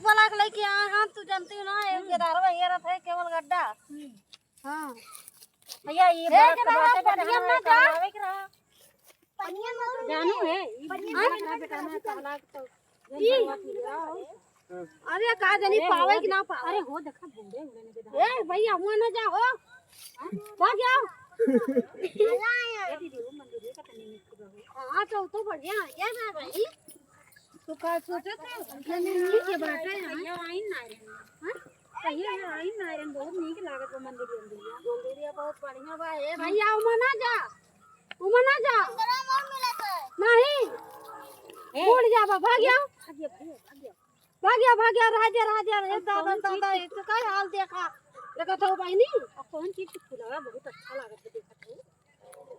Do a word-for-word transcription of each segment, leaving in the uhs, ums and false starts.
बोला के लेके आए हम, तू जानती हो ना, एक गेदहरवा हेरत है केवल गड्ढा। हाँ। भैया, ये हे बात गेदहरवा, बाटे, बेटा, पनिया में ना जा। आवे के रहा। पनिया में ना जा। जानू है, ई पनिया में ना जा। बेटा, में कहला तो अरे, का जानी अरे, पावे हो कि ना दे-, पावे। अरे, हो, देखा, बूढ़े, बूढ़े ने गेदहरवा। ए, भैया, हुआ ना जा, हो। भाग जाओ। ए, दीदी, वो मंदिर है, पता नहीं, हाँ, तो, तो बढ़िया है, क्या है भाई? तो का सोचे थे? ये नीक बाटे है। कहिया आइन ना रहे। हाँ? कहिया आइन ना रहे, बहुत नीक लागत बा मंदिर, मंदिर। मंदिर बहुत बढ़िया बा, ए भाई। भैया, उमा ना जा, उमा ना जा। नहीं, ए। मुड़ जाबा, भाग जाओ। भाग जाओ, भाग जाओ, भाग जाओ। भाग जाओ, भाग जाओ, रह जा, रह जा, रह जा, दादा, दादा, ये तो का हाल देखा। देखा तो बहिनी। अब कौन चीज के फुलवा बहुत अच्छा लागत है, देखा तो।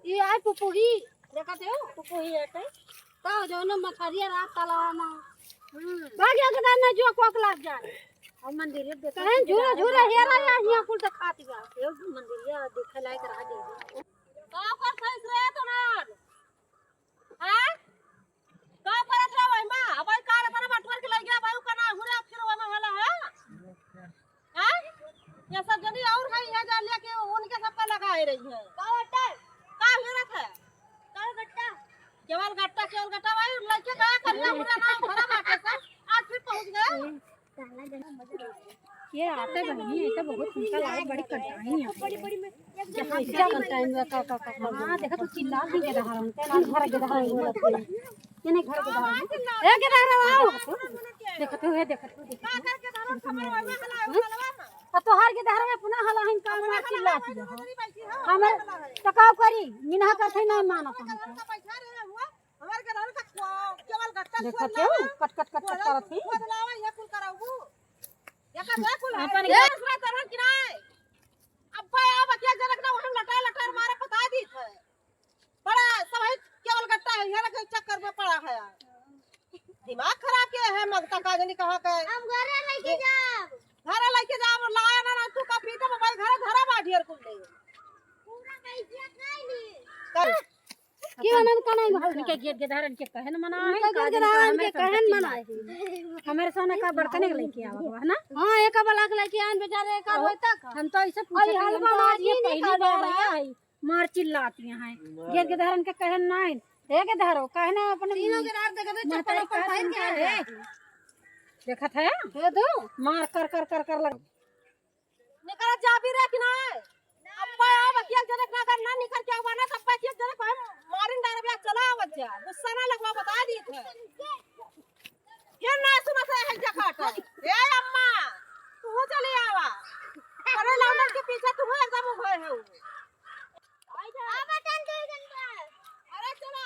ये आए पुपुही, देखत हो? पुपुही है के? का हो, जौन मछरिया रात तालाब में। हम्म। भाग जा के ना जो कोक लाग जाए। और मंदिर देखे कहें झूरा, झूरा हेरा या हिया कुल देखाती बा। ये मंदिरिया देखे लायक रहा दे। का कर सही रे तोनार? हाँ? का करत रहो भाई माँ? अब भाई का रे, तेरा बटुअर के लग गया भाई, का ना हुरे, फिर वो ना वाला है। हैं? ये सब जनी और है, यहाँ जा लिया कि उनके सबका लगाए रही है। का बट्टा? का हेरत है? का गट्टा? केवल गट्टा, केवल गट्टा, भाई, लइके गया, करिया पूरा नाम भरा बाटे से, आज फिर पहुँच गए। ये आते बहिनी, ये तो बहुत सुंदर लागे, बड़ी कटाई है। बड़ी, बड़ी में, एक जहाँ से कटाई हुआ, का, का, का, का, हाँ, देखा तो चिल्ला भी गेदहरवा, तेरा घर गेदहरवा। ये नहीं घर गेदहरवा। ए, गेदहरवा, आओ। देखत हो, ए, देखत हो, देखत हो। का करके धरम खबर वाला हला, हम्म? हलवा में। आ तोहार गेदहरवा पुनः हला हिन का मार चिल्ला दिया हो। हमार तो का करी, मिनहा करते नहीं मानत हम। हमार गेदहरवा का केवल गट्टा देखत हो, कट, कट, कट, कट करत ही। खोद लावा, ये कुल कराऊ। ये का, ये कुल है। अपन ये दूसरा तरह की नहीं। अब भाई, अब क्या जनक ना वहाँ लटार, लटार मारे पता दी थे। बड़ा सब है, केवल गट्टा है, ये लगे चक्कर में पड़ा है यार। दिमाग खराब किया है, ममता का जनी कहाँ का है? हम घरे लेके जाब। घरे लेके जाब, लाया ना, ना, तू का पीटे में भाई घरे धरा बा ढेर कुल ले। पूरा कैसे खाई ली? कर। की आनंद का नहीं भाई? इनके गेद गेदहरन के कहन मना है, इनके का गेद जन का गेदहरन हमें के समझ कहन के मना है। हमारे सोने का बर्तन एक लेके आवा हुआ है ना? हाँ, एक बलाक लेके आन बेचारे, एक और होता का? हम तो ऐसे और पूछे थे, हम तो आज ये पहली बार आया है। मार चिल्लाती हैं। मार। गेद गेदहरन के कहन नाइन। हे गेदहरो, कहना अपने तीनों गेदहर देखत है, महतारी चप्पल का अपन पहन के सुनता आए है। हैं। देखत है? हे दो। मार कर, कर, कर, कर लग। निकल जा भी रे कि नहीं? अब भाई, अब एक जनक ना, अगर ना निकल के आवा ना, तब एक जनक भाई मारिन डाल बे, चला आवा जा। गुस्सा ना लगवा, बता दी थे। ये ना सुनत है, है जकाटा। ए अम्मा, तू चली आवा। अरे लौंडन के पीछे तू एकदम उभे है। अरे चला।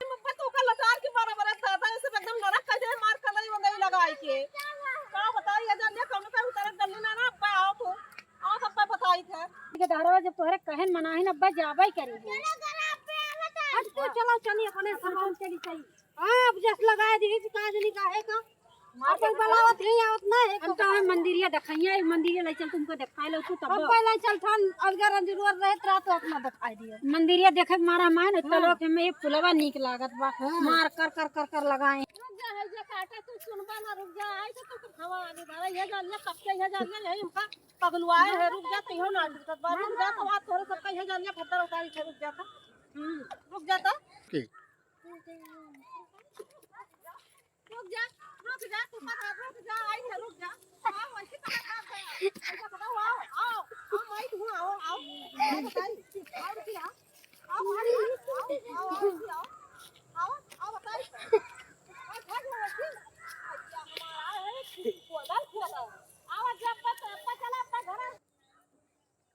अब्बा तू का लतार के बड़ा बड़ा दादा, ये सब एकदम नरक कर दे, मार कलाई वंदई लगाई के। का बताई, ये जान ले, कौनो का उतारत डल्ली ना ना, अब्बा आओ तो। आओ, अब्बा बताई थे। ये दारवा जब तोहरे कहन मनाही ना, अब्बा जाबे करी। हट तो चलो, चली अपने सामान चली, चली। हाँ, अब जस लगाए दी, का जनी काहे का। अपन बलावत है, आवत ना है, हम तो हमें मंदिरिया देखाइए, एक मंदिरिया ले चल, तुमको देखाए लो, तू तब। अब पहले चल थान, अलगर अंजुरवर रहे, तरा तो अपना देखाई दियो। मंदिरिया देखे के मारा माय न, हाँ। चलो के में ये पुलवा नीक लागत बा, हाँ। मार कर, कर, कर, कर लगाए। रुक जा, है जे काटा, तू सुनबा ना, रुक जा, आई तो तू हवा आने वाला, ये जान ले, कब के ये जान ले, यही हमका पगलुआए है, रुक जा, तू ना टूटत बा, रुक जा, तो बात तोरे सबका ये जान ले, भद्दर उतारी थे, रुक जा तो। हम्म, रुक जा तो। ठीक। रुक जा, रुक जा, तू कहाँ, रुक जा, आई है, रुक जा। आओ, ऐसे कहाँ भाग गया? ऐसा बताओ, आओ, आओ, आओ, मैं हूँ, आओ, आओ, आओ, बताइए, आओ, रुकिए, आओ, आओ, भाई, आओ, आओ, आओ, रुकिए, आओ, आओ, आओ, बताइए। आओ, भाग लो, ऐसे। अच्छा, हमारा है, बोला, बोला। आओ, जब तक, तब तक चला, अपना घर।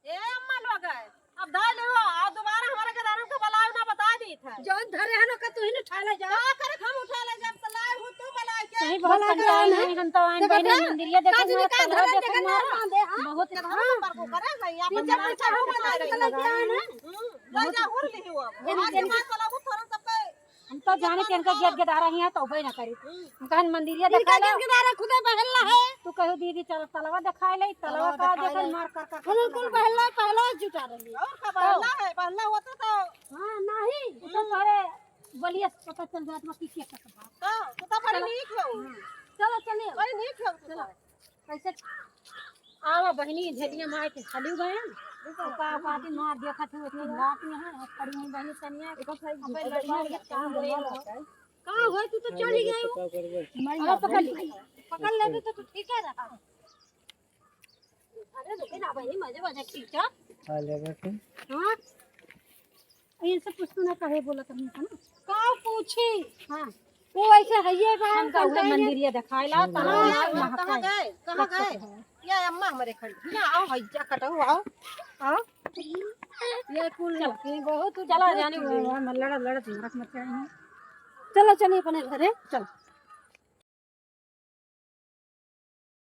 ए अम्मा लोग है, अब धाय ले हो, आ दोबारा हमारे के दारू के बलाए ना बता दी था। जौन धरे हन ओकर तू ही न उठा ले जा। का करे हम उठा ले जब तो लाए हो तू बलाए के। सही बहुत भला कंटाल करा है, हम तो आइन देखा बहने था? मंदिरिया देखा काजनी मारा, का तलवा धरा देखा देखा मारा। मारा, हाँ। बहुत के धरा हाँ। पर को करे भाई, आप पीछे जब पीछे हम बना रही लगा है ना। हम्म, ले जा हुर ली हो। ये आज के नीचे बाद वाला वो थोड़ा सबका हम तो जाने के इनका गेद गेदारा ही है, तो उबे ना करी। हम कहन मंदिरिया इनका देखा ले। गेद गेदारा खुदे बहल्ला है। तू कहू दीदी चल तलवा देखाए ले, तलवा तलवा का देखाए देखल ले। मार कर कर हम कर बिल्कुल लगा। बहल्ला, पहला जुटा रही। और का बहल्ला है, बहल्ला होता तो। हाँ, नहीं, वो तो सारे बलिया से पता चल जात बा कि के कस बा। तो, तू तो बड़ी चलो। नीक हो। हाँ। चलो, चलिए। अरे, नहीं खेल, चलो। कैसे? आवा बहिनी, झेलिया मार के चली गए। का बात ना देखत हो, इतनी रात में है, खड़ी हुई बहिनी तनिया। अब लड़िया के काम हो। कहाँ हो, तू तो चढ़ ही गई हो। आवा, पकड़ ले। पकड़ लेते तो तू ठीक है रहा। अरे, लेकिन अब ये मजे मजे खींचा। हाँ, ले बैठे। हाँ। इनसे पूछ तू ना, काहे बोला तुमने, है ना? का पूछी? हाँ। वो ऐसे है, ये बात हम का उहे मंदिरिया देखाए ला, हाँ, तलाब हाँ, कहाँ गए? कहाँ गए? या अम्मा हमरे खड़ी। या आओ, हैजा कटो, आओ। आओ। ये कुल चला। ये बहुत चला जाने वो, वो लड़ा, लड़ा, झगड़ा मत करें। चलो, चलिए अपने घरे, चलो।